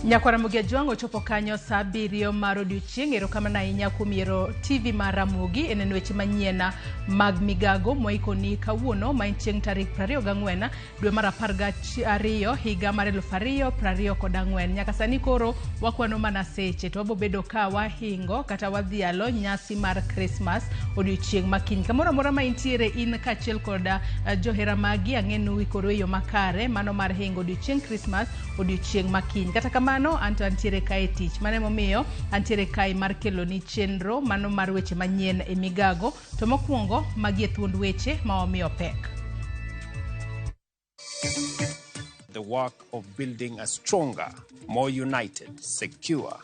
Nyakwar Ramogi Ajwang' ochopo kanyo saa abiriyo mar odiochieng'. Erokamano ahinya kuom yiero TV mar Ramogi e neno weche manyien mag migago mwaikoni kawuono ma en chieng' tarik 24 dwe mar 12 higa mar 2024. Nyaka sani koro wakwano mana seche to wabobedo ka wahingo kata wadhialo nyasi mar Krismas odiochieng' ma kiny. Kamoro amora ma intiere in kaachiel kod johera magi ang'e ni uikore e yo makare mano mar hingo odiochieng' Krismas odiochieng' ma kiny. Kata kamano anto antiere kae e tich. Mano emomiyo antiere kae mar keloni chenro mano mar weche manyien e migago. To mokwongo magi e thuond weche ma wamiyo pek. The work of building a stronger, more united, secure,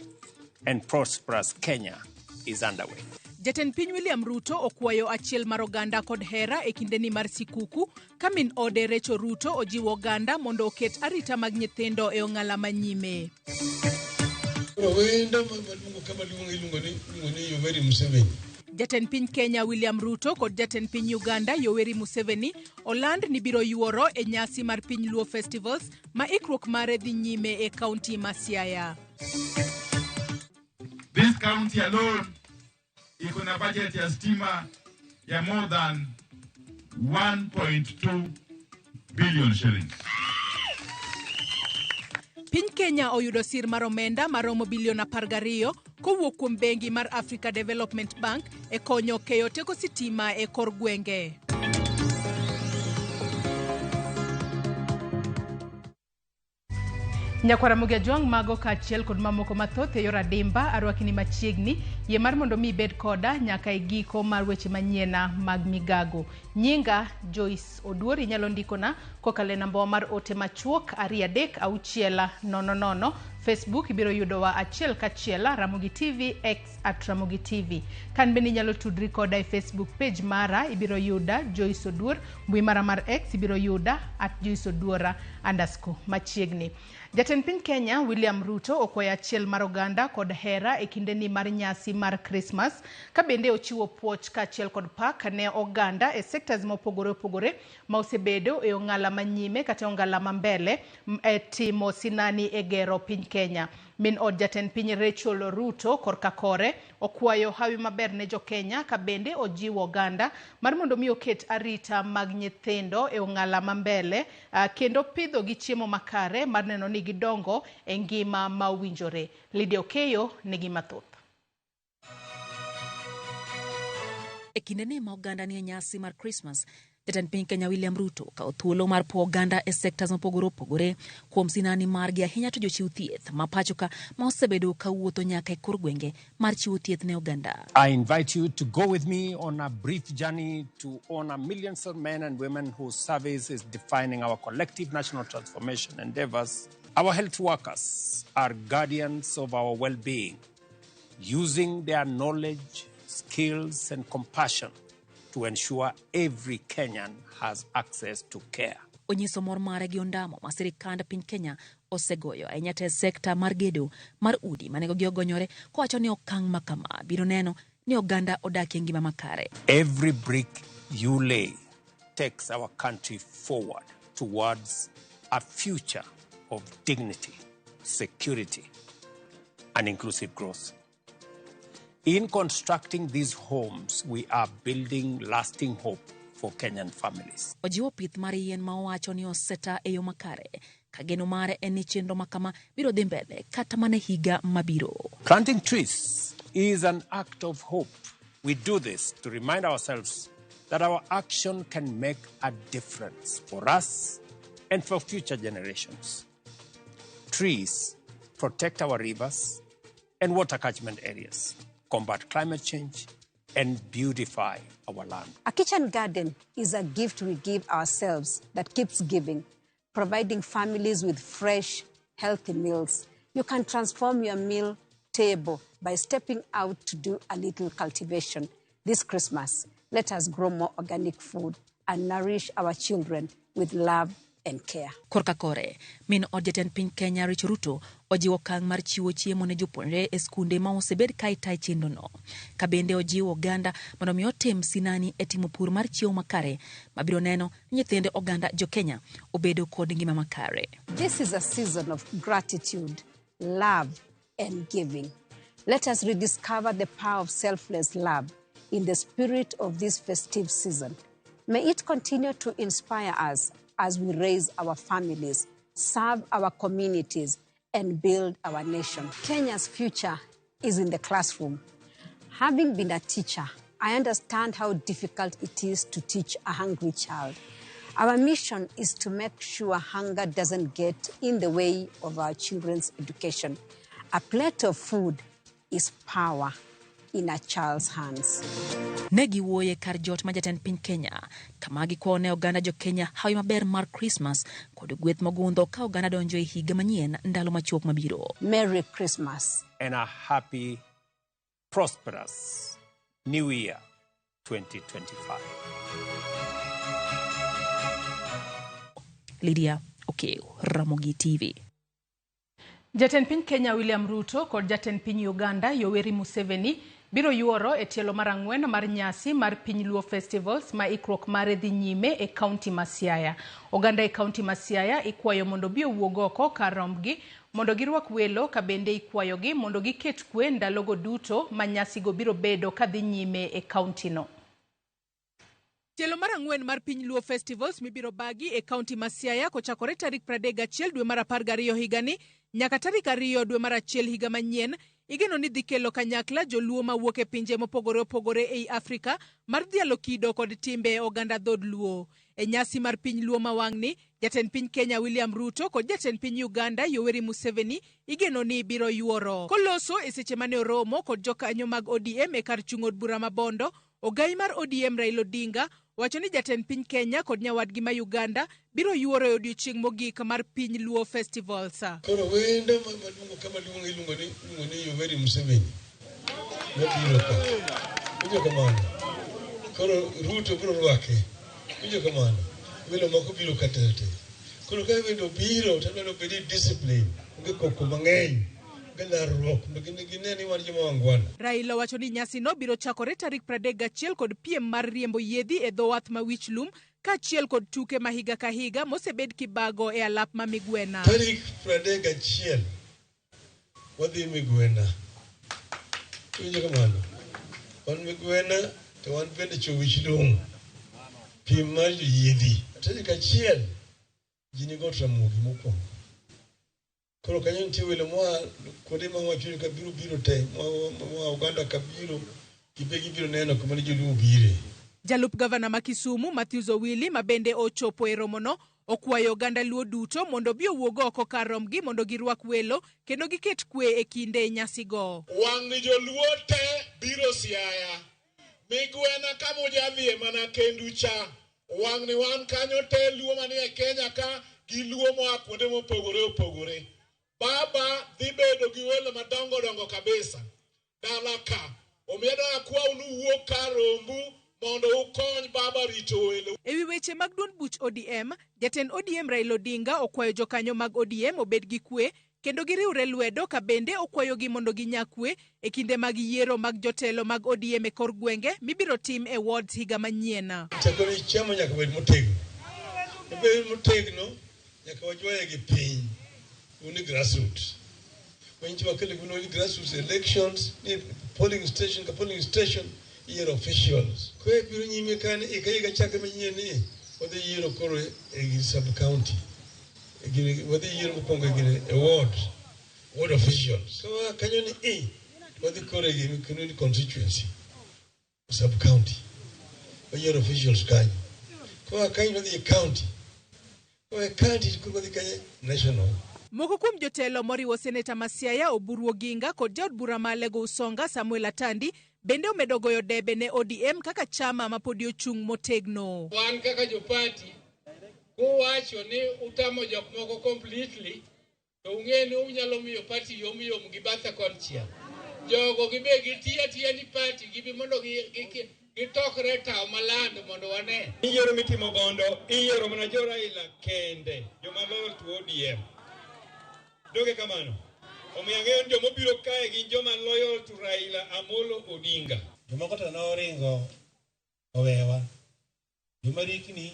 and prosperous Kenya is underway. Jatend piny William Ruto okwayo achiel mar oganda kod hera e kindeni mar sikuku ka min ode Rachel Ruto ojiwo oganda mondo oket arita mag nyithindo e ong'ala manyime. Wendo maluongo kama luongo iluongo ni iluongo ni Yoweri Museveni. Jatend piny Kenya William Ruto kod jatend piny Uganda Yoweri Museveni oland ni biro yuoro e nyasi mar piny Luo Festivals ma ikruok mare dhi nyime e kaunti ma Siaya. This county alone iko na budget ya stima ya more than 1.2 billion shillings. Piny Kenya oyudo sir mar omenda maromo bilion 12 kowuok kuom bengi mar Africa Development Bank e konyo keyo teko sitima e kor gwenge. Nyakwar Ramogi Ajwang' mago kaachiel kod mamoko mathoth e yor adimba arwakini machiegni yie mar mondo mi ibed koda nyaka e giko mar weche manyiena mag migago. Nyinga Joyce Oduor inyalo ndikona kokalo e nambawa mar ote machuok 236 00. Facebook ibiro yudowa achiel kachiel Ramogi TV X at Ramogi TV. Kan bende inyalo tudri koda e Facebook page mara ibiro yuda Joyce Oduor, mbui mara mar X ibiro yuda at Joyce Oduora underscore machiegni. Jatend piny Kenya William Ruto okwayo achiel mar oganda kod hera e kindeni mar nyasi mar Krismas ka bende ochiwo puoch kaachiel kod pak ne oganda e sectors mopogore opogore ma osebedo e ong'ala manyime kata e ong'ala ma mbele e timo sinani e gero piny Kenya. Min od jatend piny Rachel Ruto korka kore okwayo hawi maber ne jo-Kenya ka bende ojiwo oganda mar mondo mi oket arita mag nyithindo e ong'ala ma mbele kendo pidho gi chiemo makare mar neno ni gidongo e ngima ma owinjore. Lydia Okeyo nigi mathoth. E kindeni ma oganda nie nyasi mar Krismas, jatend piny Kenya William Ruto okawo thuolo mar puo oganda e sectors mopogore opogore kuom sinani margi ahinya to jochiw thieth ma pacho ka ma osebedo ka wuotho nyaka e kor gwenge mar chiwo thieth ne oganda. I invite you to go with me on a brief journey to honor millions of men and women whose service is defining our collective national transformation endeavors. Our health workers are guardians of our well-being, using their knowledge, skills, and compassion to ensure every Kenyan has access to care. Onyiso mor mare gi ondamo ma sirikand piny Kenya osegoyo ahinya te sekta mar gedo mar udi ma nengogi ogonyore kowacho ni okang' ma kama biro neno ni oganda odak e ngima makare. Every brick you lay takes our country forward towards a future of dignity, security, and inclusive growth. In constructing these homes, we are building lasting hope for Kenyan families. Ojiwo pith mar yien ma owacho ni oseta e yo makare ka geno mare en ni chenro ma kama biro dhi mbele kata mana higa mabiro. Planting trees is an act of hope. We do this to remind ourselves that our action can make a difference for us and for future generations. Trees protect our rivers and water catchment areas, combat climate change, and beautify our land. A kitchen garden is a gift we give ourselves that keeps giving, providing families with fresh, healthy meals. You can transform your meal table by stepping out to do a little cultivation. This Christmas, let us grow more organic food and nourish our children with love and care. Korka kore, min od jatend piny Kenya Rachel Ruto ojiwo okang' mar chiwo chiemo ne jopuonjre e skunde ma osebed ka itayo chenrono. Ka bende ojiwo oganda mondo mi otim sinani e timo pur mar chiemo makare mabiro neno ni nyithind oganda jo Kenya obedo kod ngima makare. This is a season of gratitude. love and giving. Let us rediscover the power of selfless love in the spirit of this festive season. May it continue to inspire us as we raise our families, serve our communities, and build our nation. Kenya's future is in the classroom. Having been a teacher, I understand how difficult it is to teach a hungry child. Our mission is to make sure hunger doesn't get in the way of our children's education. A plate of food is power in a child's hands. Ne giwuoye kar jot ma jatend piny Kenya kama gikwayo ne oganda jo Kenya hawi maber mar Krismas kod gweth mogundho ka oganda donjo e higa manyien ndalo machuok mabiro. Merry Christmas. And a happy, prosperous New Year 2025. Lydia Okeo, Ramogi TV. Jatend piny Kenya William Ruto kod jatend piny Uganda Yoweri Museveni biro yuoro e tielo mar 4 mar nyasi mar Piny Luo Festivals ma ikruok mare dhi nyime e kaunti ma Siaya. Oganda e kaunti ma Siaya ikwayo mondo bi owuog oko kar rombgi mondo girwak welo ka bende ikwayogi mondo giket kwe ndalogo duto ma nyasigo biro bedo kadhi nyime e kaunti no. Tielo mar 4 mar Piny Luo Festivals mibiro bagi e kaunti ma Siaya kochakore tarik 31 dwe mar 12 higani nyaka tarik 2 dwe mar 1 higa manyien igeno ni dhi kelo kanyakla joluo mawuok e pinje mopogore opogore ei Afrika mar dhialo kido kod timbe oganda dhod Luo. E nyasi mar Piny Luo ma wang'ni, jatend piny Kenya William Ruto kod jatend piny Uganda Yoweri Museveni igeno ni biro yuoro. Koloso e seche mane oromo kod jokanyo mag ODM e kar chung' od bura ma Bondo, ogai mar ODM Raila Odinga wacho ni jatend piny Kenya kod nyawadgi ma Uganda biro yuoro e odiochieng' mogik mar Piny Luo Festivals. Koro wendo maduong' kama duong' iluongo ni Yoweri Museveni mabiro ka. Winjo kamano. Koro Ruto biro rwake. Winjo kamano. Welo moko biro ka te. Koro ka wendo biro to dwaro bedi discipline. Onge koko mang'eny. Raila wacho ni nyasino biro chakore tarik 31 kod piem mar riembo yiedhi e dho wath ma Wich Lum kaachiel kod tuke ma higa ka higa mosebed kibago e alap ma Migwena. Tarik 31 wadhi Migwena. Winjo kamano. Wan Migwena to wan bende cho Wich Lum. Piem mar yiedhi. Tarik 1 ji ni got Ramogi mokwongo. Koro kanyo nitie welo moa kuonde ma wacho ka biro te moa Uganda ka biro gibiro neno kuma ne joluo bire. Jalup gavana ma Kisumu Matthews Owili ma bende ochopo e romono okwayo oganda Luo duto mondo bi owuog oko kar rombgi mondo girwak welo kendo giket kwe e kinde nyasigo. Wang'ni joluo te biro Siaya. Migwena kama ujadhie mana kendu cha. Wang'ni wan kanyo te Luo manie Kenya ka gi Luo moa kuonde mopogore opogore. Baba dhi bedo gi welo madongo dongo kabisa. Dala ka. Omiyo akwau ni uwuog kar rombu mondo ukony baba rito welo. Ewi weche mag duond buch ODM, jatend ODM Raila Odinga okwayo jokanyo mag ODM obed gi kwe kendo giriwre lwedo ka bende okwayogi mondo ginya kwe e kinde mag yiero mag jotelo mag ODM e kor gwenge mibiro tim e wards higa manyien. Chakore chama nyaka bed motegno. Obed motegno nyaka wajwaye gi piny. Uni grassroots. When you are grassroots elections, polling station ka polling station, yiero officials. Kwe biro nyime kane ika chake manyien ni wadhi yiero koro e sub county. Wadhi yiero mokwongo e ward officials. Kawa kanyo ni e wadhi koro e community constituency sub county. Wayiero officials kanyo. Kawa kanyo wadhi e county. Kawa e county koro wadhi kanyo national. Moko kuom jotelo moriwo seneta ma Siaya Oburu Oginga kod jaod bura ma Alego Usonga Samuel Atandi bende omedo goyo debe ne ODM kaka chama ma podi ochung' motegno. Wan kaka jopati kuwacho ni utamo jok moko completely to ung'e ni unyalo miyo party yomyom gi bathe konchiel. Jogo gibe gitiyo atiya ni party gibi mondo gitokre tawo malando mondo wane. Iyiero mitimo Bondo, iyiero mana jo Raila kende, joma loyal to ODM. Doge kamano. Omiyo ang'eyo ni jomobiro kae gin joma loyal to Raila Amolo Odinga. Jomoko to noringo owewa. Joma rikni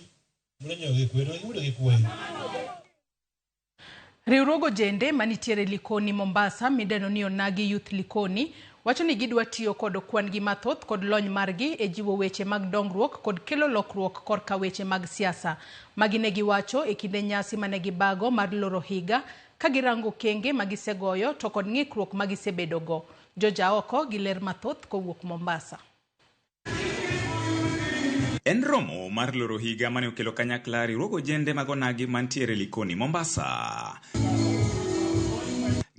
mondo gi kwe, to giyudo gi kwe. Riwruog ojende manitiere Likoni Mombasa midendo ni Onagi Youth Likoni wacho ni gidwa tiyo kod kwan gi mathoth kod lony margi e jiwo weche mag dongruok kod kelo lokruok korka weche mag siasa. Magi ne giwacho e kinde nyasi mane gibago mar loro higa ka girango okenge ma gisegoyo to kod ng'ikruok ma gisebedogo. Joja oko gi ler mathoth kowuok Mombasa. En romo mar loro higa mane okelo kanyakla riwruog ojende mag onagi mantiere Likoni Mombasa.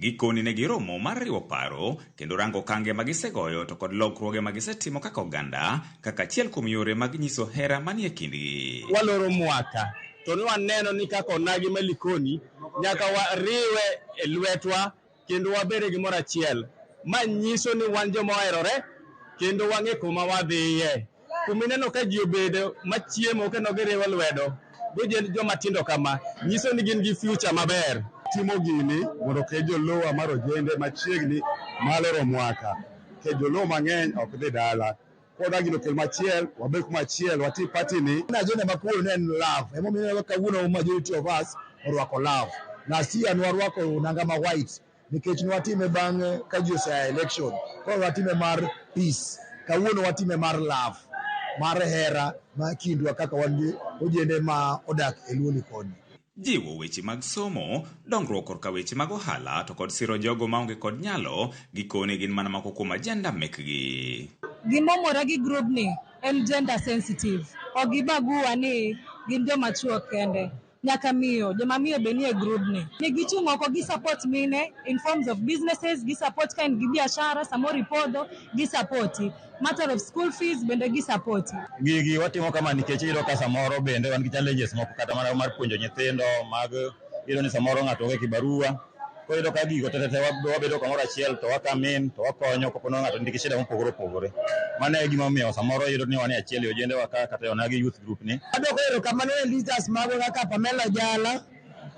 Gikoni ne giromo mar riwo paro kendo rango okange ma gisegoyo to kod lokruoge ma gisetimo kaka oganda kaka achiel kuom yore mag nyiso hera manie kindgi. Waloro mwaka to ne waneno ni kaka onagi ma Likoni nyaka wariwe e lwetwa kendo wabed e gimoro achiel. Ma nyiso ni wan joma oherore kendo wang'e kuma wadhiye. Kuma ineno ka ji obedo machiemo kendo giriwo lwedo gojend joma tindo kama nyiso ni gin gi future maber. Timo gini mondo okel joluo mar ojende machiegni maloro mwaka. Nikech joluo mang'eny ok dhi dala. Koro gino okel machiel, wabed kuma achiel, wati party ni. Agenda ma kawuono ne en love. Emomiyo ineno kawuono majority of us orwako love. Last year nwarwako nanga ma white nikech nwatime bang' ka ji osea election. Koro watime mar peace. Kawuono watime mar love, mar hera ma kindwa kaka wan gi ojende ma odak e Luo Likoni. Jiwo weche mag somo, dongruok korka weche mag ohala to kod siro jogo maonge kod nyalo, gikone gin mana moko kuom ajenda mekgi. Gimomora gi group ni en gender sensitive. Ok gibagua ni gin joma chuo kende. Nyaka miyo, joma miyo be nie group ni. Ni gichung' oko gi support mine in forms of businesses, gi support ka in gi biashara, samoro ipodho, gi support. Matter of school fees bende gi support. Gigi watimo kama nikech iyudo ka samoro bende wan gi challenges moko kata mana mar puonjo nyithindo mag iyudo ni samoro ng'ato onge kibarua. Koro iyudo ka gigo te te wabedo kamoro achiel to wa come in to wakonyo kapo ni ng'ato nigi shida mopogore opogore. Mano e gima omiyo samoro iyudo ni wan e achiel e ojende wa ka kata e Onagi Youth Group ni. Adwoko erokamano ne leaders magwa kaka Pamela Jala,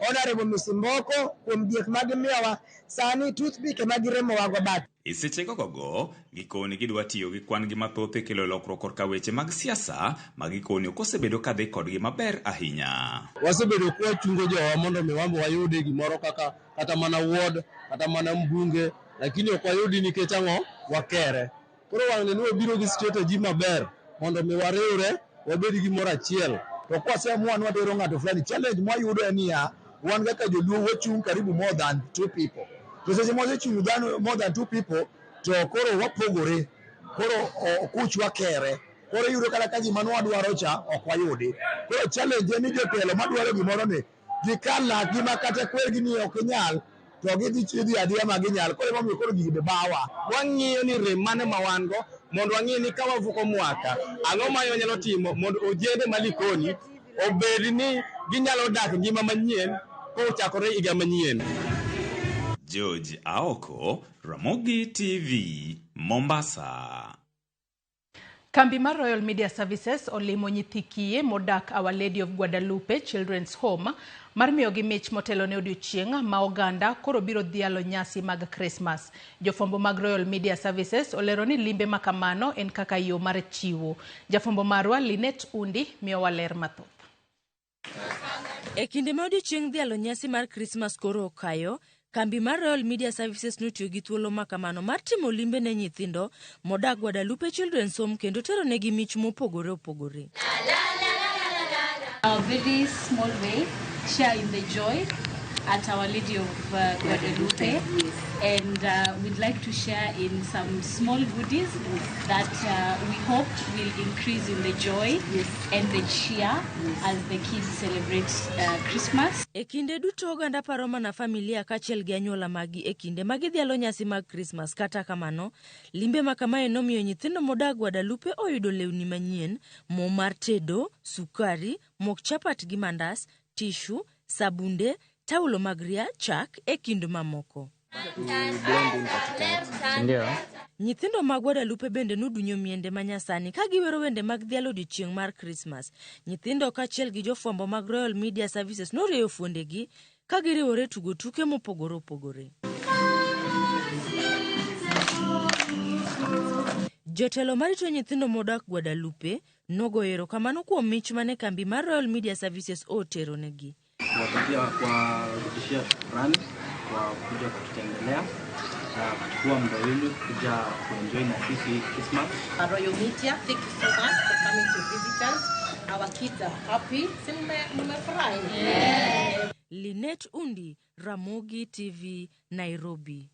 Honorable Misimboko kuom diek ma gimiyowa. Sani toothpick ema giremowago bat. E seche gogogo, gikoni gidwa tiyo gi kwan gi mathoth e kelo lokruok korka weche mag siasa ma gikoni ok osebedo kadhi kodgi maber ahinya. Wasebedo kwachungo jowa mondo mi wan be wayudi gimoro kaka kata mana ward kata mana mbunge, lakini ok wayudi nikech ang'o? Wakere. Koro wang'ni ni wabiro gi strategy maber mondo mi wariwre wabed gimoro achiel. To kwaseamua ni watero ng'ato fulani, challenge mwayudo en niya, wan kaka joluo wachung' karibu more than two people. To seche mwasechung' dhano more than two people, to koro wapogore. Koro okuchwa kere. Koro iyudo kata ka gima nwadwaro cha ok wayudi. Koro challenge en ni jotelo madwaro gimoro ni gikal lakgi ma kata kwergi ni ok inyal to gidhi idhi adhiya ma ginyal. Koro emomiyo koro gigi be bawa. Wang'iyo ni rem mane ma wan go mondo wang'i ni ka wavuko mwaka ang'o ma wanyalo timo mondo ojende ma Likoni obed ni ginyalo dak ngima manyien kochakore higa manyien. George Aoko, Ramogi TV, Mombasa. Kambi mar Royal Media Services olimo nyithi kiye modak Our Lady of Guadalupe Children's Home mar miyogi mich motelo ne odiochieng' ma oganda koro biro dhialo nyasi mag Krismas. Jofwambo mag Royal Media Services olero ni limbe ma kamano en kaka yo mar chiwo. Jafwambo marwa Linet Undi miyowa ler mathoth. E kinde ma odiochieng' dhialo nyasi mar Krismas koro okayo, kambi mar Royal Media Services notiyo gi thuolo ma kamano mar timo limbe ne nyithindo modak Guadalupe Children's Home kendo tero negi mich mopogore opogore. Our very small way, share in the joy at Our Lady of Guadalupe. And we'd like to share in some small goodies that we hope will increase in the joy and the cheer as the kids celebrate Christmas. E kinde duto oganda paro mana familia kaachiel gi anyuola maggi e kinde ma gidhialo nyasi mag Krismas. Kata kamano, limbe ma kamae nomiyo nyithindo modak Guadalupe oyudo lewni manyien, mo mar tedo, sukari, mok chapat gi mandas, tishu, sabunde, taulo mag ria, chak e kind mamoko. Nyithindo mag Guadalupe bende nodunyo miende manyasani ka giwero wende mag dhialo odiochieng' mar Krismas. Nyithindo kaachiel gi jofwambo mag Royal Media Services norieyo fuondegi ka giriwore tugo tuke mopogore opogore. Jotelo marito nyithindo modak Guadalupe nogoyo erokamano kuom mich mane kambi mar Royal Media Services oteronegi. Kuwapatia kuwarudishia shukrani kwa kuja kututembelea na kuchukua muda wenu kuja kuenjoy na sisi hii Christmas. Royal Media, thank you so much for coming to visit us. Our kids are happy. Si mmefurahi? Yeah. Linet Undi, Ramogi TV, Nairobi.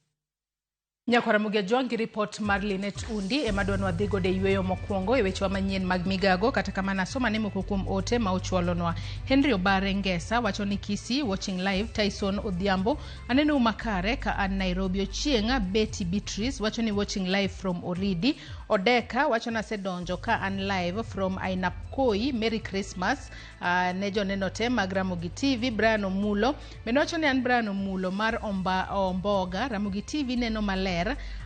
Nyakwar Ramogi Ajwang' gi ripot mar Linet Undi ema dwa nwadhi godo e yueyo mokwongo e wechewa manyien mag migago. Kata kamano asoma ne moko kuom ote ma ochwalonwa. Henry Obare Ngesa wacho ni Kisii watching live. Tyson Odhiambo aneno makare ka an Nairobi. Ochieng' Betty Beatrice wacho ni watching live from Oridi. Odeka wacho ni asedonjo ka an live from Ainabkoi. Merry Christmas ne joneno te mag Ramogi TV. Brian Omulo bende wacho ni an Brian Omulo mar Omboga. Ramogi TV neno maler.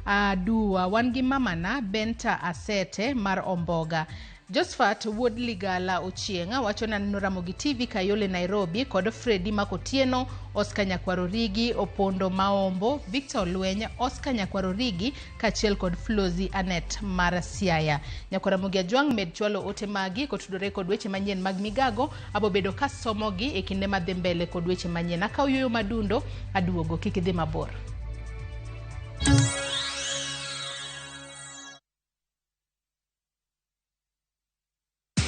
Aduwa wan gi mamana Benta Asete mar Omboga. Josephat Wuod Ligala Ochieng' wacho ni aneno Ramogi TV Kayole Nairobi kod Fredi Makotieno, Oscar Nyakwarorigi, Opondo Maombo, Victor Olweny, Oscar Nyakwarorigi kaachiel kod Flozi Anet mar Siaya. Nyakwar Ramogi Ajwang' med chwalo ote magi kotudore kod weche manyien mag migago. Abobedo kasomogi e kinde madhi mbele kod weche manyien. Akaw yueyo madundo, aduogo, kik idhi mabor.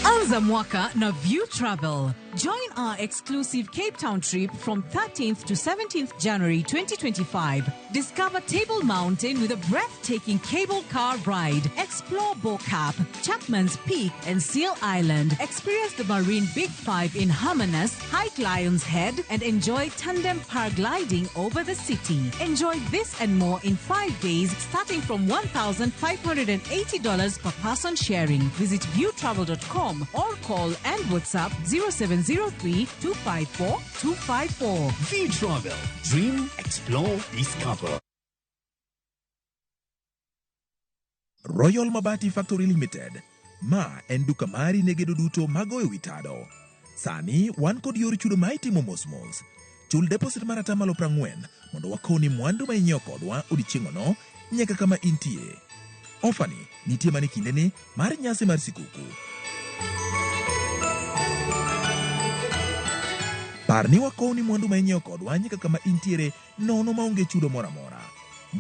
Anza mwaka na View Travel. Join our exclusive Cape Town trip from 13th to 17th January 2025. Discover Table Mountain with a breathtaking cable car ride. Explore Bo-Kaap, Chapman's Peak and Seal Island. Experience the Marine Big Five in Hermanus, hike Lion's Head and enjoy tandem paragliding over the city. Enjoy this and more in 5 days starting from $1,580 per person sharing. Visit viewtravel.com or call and WhatsApp 0703 254 254. View Travel. Dream, explore, discover. Royal Mabati Factory Limited. Ma en duka mari ne gedo duto magoyo wi tado. Sani wan kod yor chudo ma itimo mos mos. Chul deposit mar 40% mondo wakoni mwandu ma inyiewo kodwa odiechieng'ono nyaka kama intie. Ofani nitie mana e kindeni mar nyasi mar sikuku. Par ni wakowni mwandu ma inyiewo kodwa nyaka kama intiere nono maonge chudo moro amora.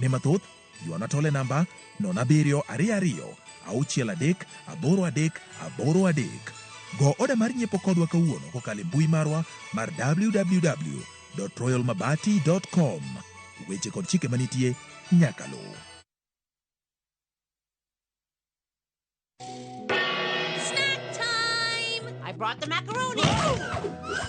Ne mathoth, ywana tol e namba 07 22 63 83 83. Go oda mar nyiepo kodwa kawuono kokalo e mbui marwa mar www.royalmabati.com. Weche kod chike manitie nyaka luw. Snack time! I brought the macaroni.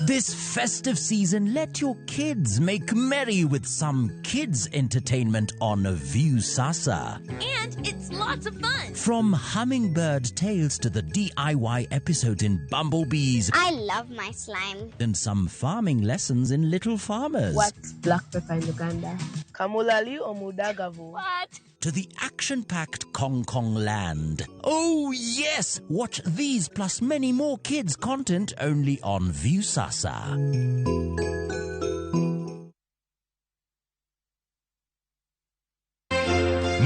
This festive season, let your kids make merry with some kids entertainment on Viusasa. And it's lots of fun. From Hummingbird Tales to the DIY episodes in Bumblebees. I love my slime. And some farming lessons in Little Farmers. What's black pepper in Uganda? Kamulali or Mudagavu. What? To the action-packed Kong Kong Land. Oh yes! Watch these plus many more kids content only on Viusasa.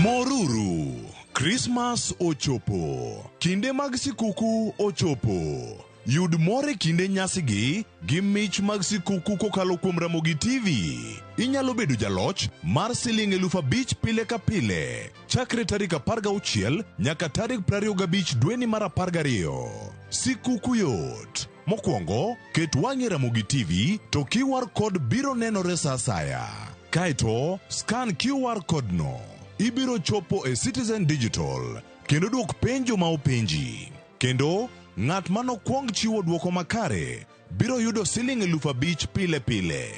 Moruru, Christmas ochopo. Kinde mag sikuku ochopo. Yud mor e kinde nyasigi gi mich mag sikuku kokalo kuom Ramogi TV. Inyalo bedo jaloch mar siling 5,000 pile ka pile chakre tarik 16 nyaka tarik 25 dweni mar 12. Sikuku yot. Mokwongo, ket wang'i e Ramogi TV to QR code biro nenore sa asaya. Kaeto, scan QR code no. Ibiro chopo e Citizen Digital kendo dwok penjo ma openji. Kendo, ng'at manokwong chiwo dwoko makare biro yudo siling 5,000 pile pile.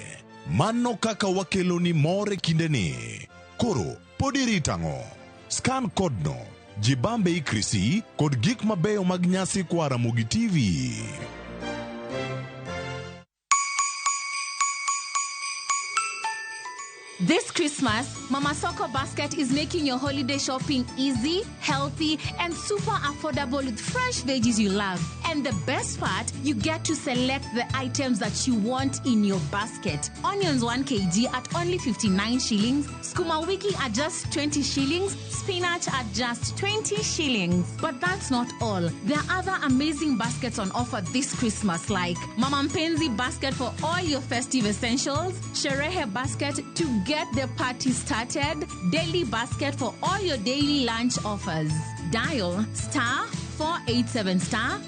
Mano kaka wakeloni mor e kindeni. Koro, pod irito ang'o? Scan code no, jibambe ikrisi kod gik mabeyo mag nyasi koa Ramogi TV. This Christmas, Mama Soko Basket is making your holiday shopping easy, healthy, and super affordable with fresh veggies you love. And the best part, you get to select the items that you want in your basket. Onions 1 kg at only 59 shillings, skuma wiki at just 20 shillings, spinach at just 20 shillings. But that's not all. There are other amazing baskets on offer this Christmas, like Mama Mpenzi basket for all your festive essentials, Sherehe basket to get the party started, daily basket for all your daily lunch offers. Dial star 487 star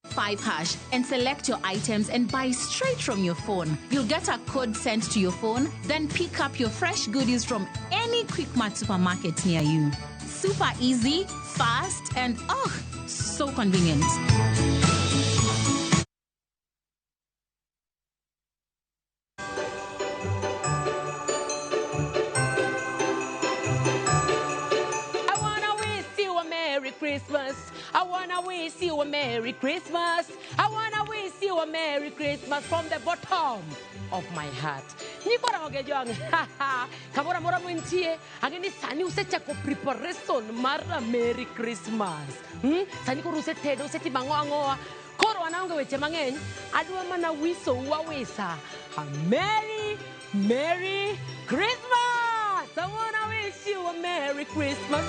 5 hash and select your items and buy straight from your phone. You'll get a code sent to your phone, then pick up your fresh goodies from any Quickmart supermarket near you. Super easy, fast, and oh, so convenient. I wanna wish you a Merry Christmas. I wanna wish you a Merry Christmas. I wanna wish you a Merry Christmas from the bottom of my heart. Nyikora ogejwang. Kamora mora mwintie. Angeni sani usechako preparation mara Merry Christmas. Sani koro usetedo usetimo ang'o ang'oa. Koro wan aonge weche mang'eny. Adwa mana wiso wawisa. A Merry, Merry Christmas. I wanna wish you a Merry Christmas.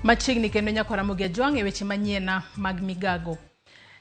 Machiegni kendo nyakwara Ramogi Ajwang' e weche manyien mag migago.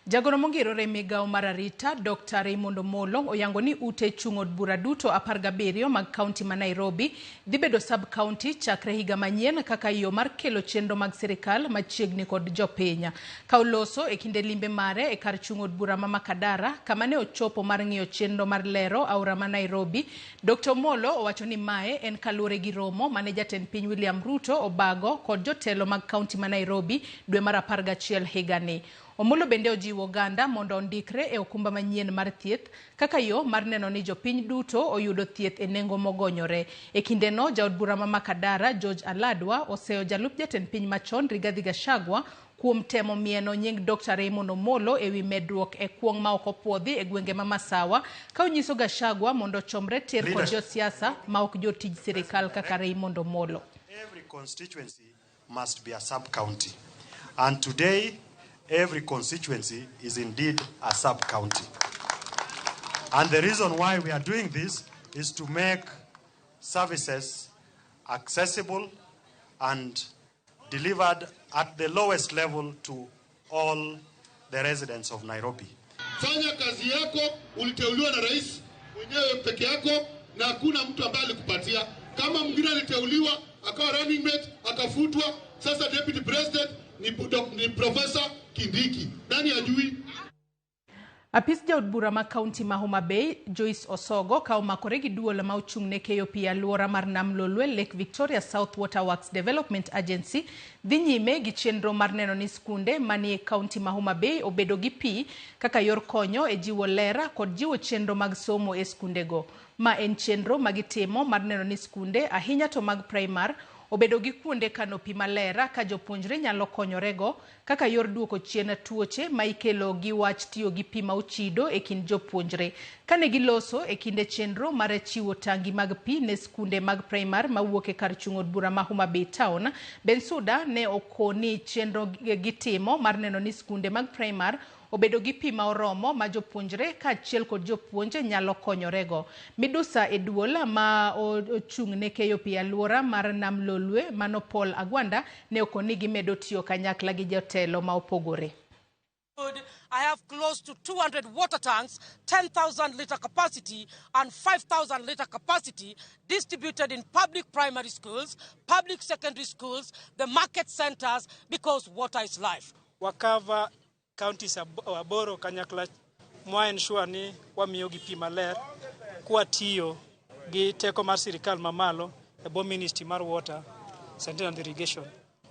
Jagoro mongirore e migawo mar arita Dr. Raymond Omolo oyango ni ute chung' od bura duto 17 mag kaunti ma Nairobi dhi bedo sub-county chakre higa manyien kaka yo mar kelo chenro mag sirikal machiegni kod jopiny. Ka oloso e kinde limbe mare e kar chung' od bura ma Makadara kama ne ochopo mar ng'iyo chenro mar lero aora ma Nairobi, Dr. Omolo owacho ni mae en kaluwore gi romo mane jatend piny William Ruto obago kod jotelo mag kaunti ma Nairobi dwe mar 11 higani. Omolo bende ojiwo oganda mondo ondikre e okumba manyien mar thieth kaka yo mar neno ni jopiny duto oyudo thieth e nengo mogonyore. E kindeno, jaod bura ma Makadara George Aladwa oseyo jalup jatend piny machon Rigathi Gachagua kuom temo mieno nying Dr. Raymond Omolo ewi medruok e kuong' ma ok opuodhi e gwenge ma Masawa ka onyiso Gachagua mondo ochomre tir kod josiasa ma ok jotij sirikal kaka Raymond Omolo. Every constituency must be a sub-county. And today, every constituency is indeed a sub-county. And the reason why we are doing this is to make services accessible and delivered at the lowest level to all the residents of Nairobi. Fanya kazi yako, uliteuliwa na rais mwenyewe peke yako na hakuna mtu ambaye alikupatia. Kama mwingine aliteuliwa akawa running mate akafutwa, sasa deputy president ni Professor Kindiki. Nani ajui? Apis jaod bura ma kaunti ma Homa Bay Joyce Osogo ka omakore gi duol ma ochung' ne keyo pi alwora mar Nam Lolwe Lake Victoria South Water Works Development Agency dhi nyime gi chenro mar neno ni skunde manie kaunti ma Homa Bay obedo gi pi kaka yor konyo e jiwo ler kod jiwo chenro mag somo e skundego. Ma en chenro ma gitimo mar neno ni skunde ahinya to mag primar obedo gi kuonde kano pi maler ka jopuonjre nyalo konyorego kaka yor duoko chien tuoche ma ikelo gi wach tiyo gi pi ma ochido e kind jopuonjre. Kane giloso e kinde chenro mar chiwo tangi mag pi ne skunde mag primar mawuok e kar chung' od bura ma Homa Bay Town, Bensuda ne okoni chenro gitimo mar neno ni skunde mag primar obedo gi pi ma oromo ma jopuonjre kaachiel kod jopuonje nyalo konyorego. Midusa e duol ma ochung' ne keyo pi alwora mar Nam Lolwe mano Paul Agwanda ne okoni gimedo tiyo kanyakla gi jotelo ma opogore. I have close to 200 water tanks, 10,000 liter capacity and 5,000 liter capacity distributed in public primary schools, public secondary schools, the market centers, because water is life. Wakava counties aboro kanyakla mwa ensure ni wamiyo gi pi maler kwatiyo gi teko mar sirikal mamalo e bo ministry mar water, sanitation and irrigation.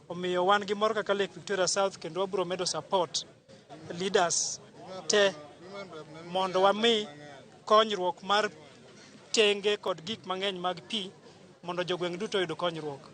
Omiyo wan gi mor kaka Lake Victoria South kendo wabiro medo support leaders te mondo wami konyruok mar tenge kod gik mang'eny mag pi mondo jogweng' duto oyud konyruok.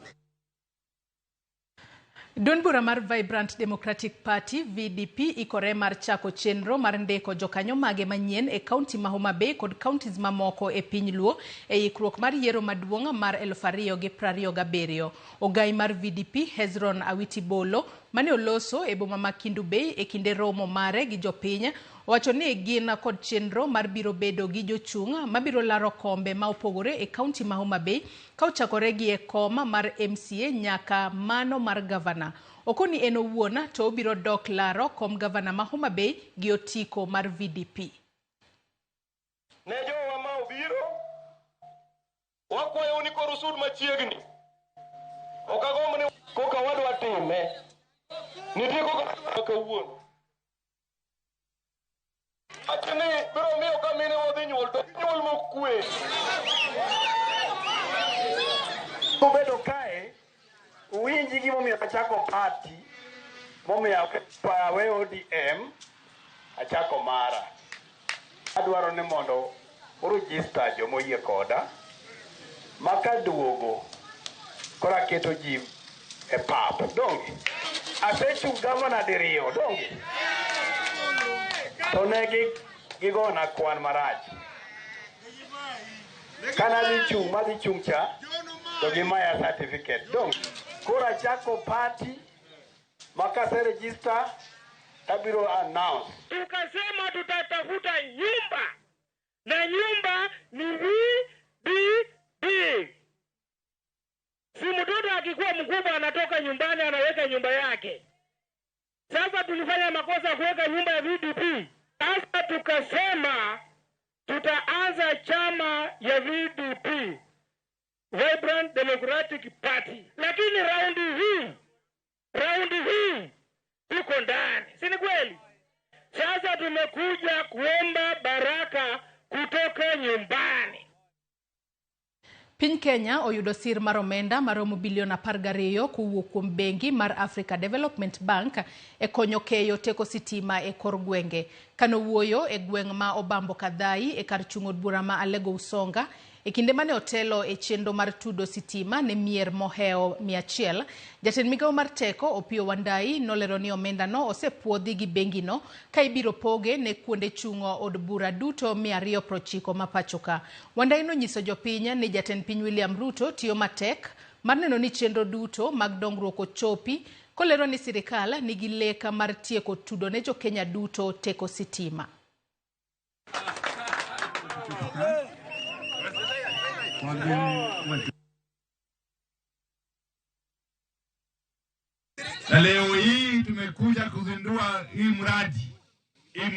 Duond bura mar Vibrant Democratic Party VDP ikore mar chako chenro mar ndiko jokanyo mage manyien e kaunti ma Homa Bay kod counties mamoko e piny Luo e ikruok mar yiero maduong' mar 2027. Ogai mar VDP Hezron Awiti Bolo mane oloso e boma ma Kendu Bay e kinde romo mare gi jopiny owacho ni gin kod chenro mar biro bedo gi jochung' mabiro laro kombe ma opogore e kaunti ma Homa Bay ka ochakore gi e kom mar MCA nyaka mano mar gavana. Okoni en owuon to obiro dok laro kom gavana ma Homa Bay gi otiko mar VDP. Ne jowa ma obiro, wakwayou ni koro usud machiegni. Ok agomb ni koka wadwa time. Nitie koka kawuono. Acho ni biro miyo ka mine wadhi nyuol to nyuol mokwe. Kubedo kae, uwinji gimomiyo achako party, momiyo aweyo ODM, achako mara. Adwaro ni mondo uregister jomoyie koda, ma kaduogo, koro aketo ji e pap, donge? Asechung' gavana diriyo, donge? To ne gigona kwan marach. Kana dhi chung', madhi chung' cha, to gimaya certificate, donge? Koro achako party, ma kase register, tabiro announce. Tukasema tutatafuta nyumba na nyumba ni VDP. Si mtoto akikuwa mkubwa anatoka nyumbani anaweka nyumba yake. Sasa tulifanya makosa kuweka nyumba ya VDP. Sasa tukasema tutaanza chama ya VDP, Vibrant Democratic Party. Lakini raundi hii tuko ndani, si ni kweli? Sasa tumekuja kuomba baraka kutoka nyumbani. Piny Kenya oyudo sir mar omenda maromo bilion 12 kowuok kuom bengi mar Africa Development Bank e konyo keyo teko sitima e kor gwenge. Kanowuoyo e gweng' ma Obambo Kadhai e kar chung' od bura ma Alego Usonga e kinde mane otelo e chenro mar tudo sitima ne mier moheo 100, jatend migawo mar teko Opiyo Wandayi nolero ni omendano osepuodhi gi bengino ka ibiro poge ne kuonde chung'o od bura duto 290 ma pachoka. Wandayi nonyiso jopiny ni jatend piny William Ruto tiyo matek mar neno ni chenro duto mag dongruok ochopi, kolero ni sirikal nigi lek mar tieko tudo ne jokenya duto teko sitima. Na leo hii tumekuja kuzindua hii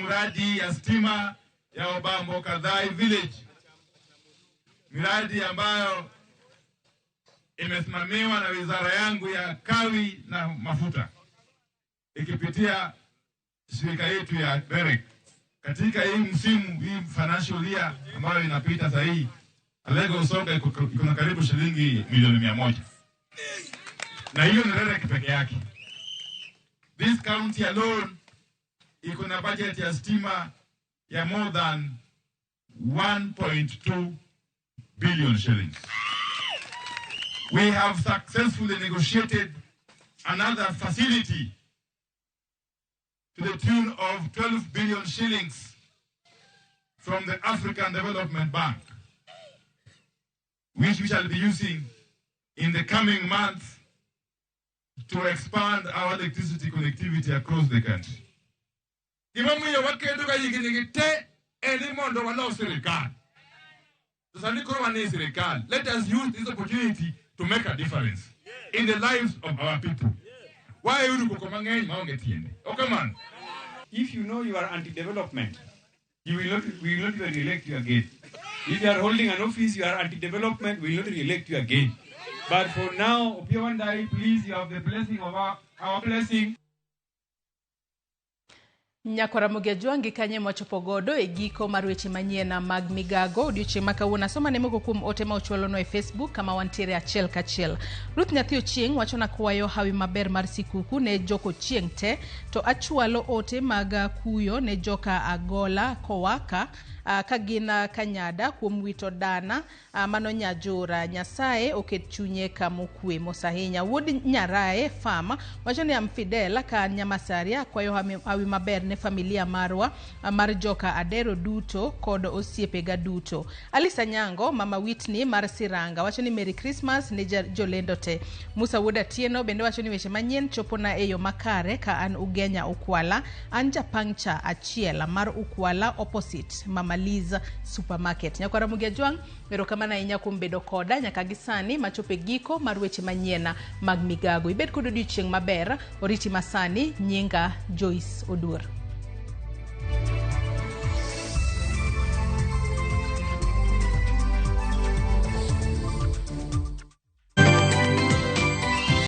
mradi ya stima ya Obambo Kadhai Village, miradi ambayo imesimamiwa na wizara yangu ya kawi na mafuta ikipitia shirika yetu ya BEREC. Katika hii msimu, hii financial year ambayo inapita sasa hii, Alego Usonga iko na karibu shilingi milioni 100. Na hiyo ni REREC peke yake. This county alone iko na budget ya stima ya more than 1.2 billion shillings. We have successfully negotiated another facility to the tune of 12 billion shillings from the African Development Bank, which we shall be using in the coming months to expand our electricity connectivity across the country. Gimomiyo wakedo ga higni gi te en ni mondo walos sirikal. To sani koro wan e sirikal. Let us use this opportunity to make a difference in the lives of our people. Waeuru koko mang'eny maonge tiende. Ok kamano? If you know you are anti-development, we will not even re-elect you again. If you are holding an office, you are anti-development, we will not re-elect you again. But for now, Opiyo Wandayi, please, you have the blessing of our blessing. Nyakwara Ramogi kanye mwachopo godo e giko mar weche manyien mag migago odiochieng' ma kawuono. Asoma ne moko kuom ote ma ochwalonwa e Facebook kama wantiere achiel kachiel. Ruth Nyathi Ochieng' wacho na kwayo hawi maber mar sikuku ne joko chieng' te, to achwalo ote mag kuyo ne joka Agola Kowaka ka gin Kanyada kuom wito dana mano Nyajura. Nyasaye oket chunye kamokwe. Mos ahinya. Wuod Nyarae Farm wacho ni am Fidel ka an Nyamasaria, akwayo hawi maber ne familia marwa mar joka Adero duto kod osiepega duto. Alisa Nyango, mama Whitney mar Siranga wacho ni Merry Christmas ne jolendo te. Musa Wuod Atieno bende wacho ni weche manyien chopona e yo makare ka an Ugenya Ukwala, an japangcha achiel mar Ukwala opposite Mama Liz Supermarket. Nyakwar Ramogi Ajwang', erokamano ahinya kuom bedo koda nyaka gi sani machopo e giko mar weche manyien mag migago. Ibed kod odiochieng' maber, oriti masani, nyinga Joyce Oduor.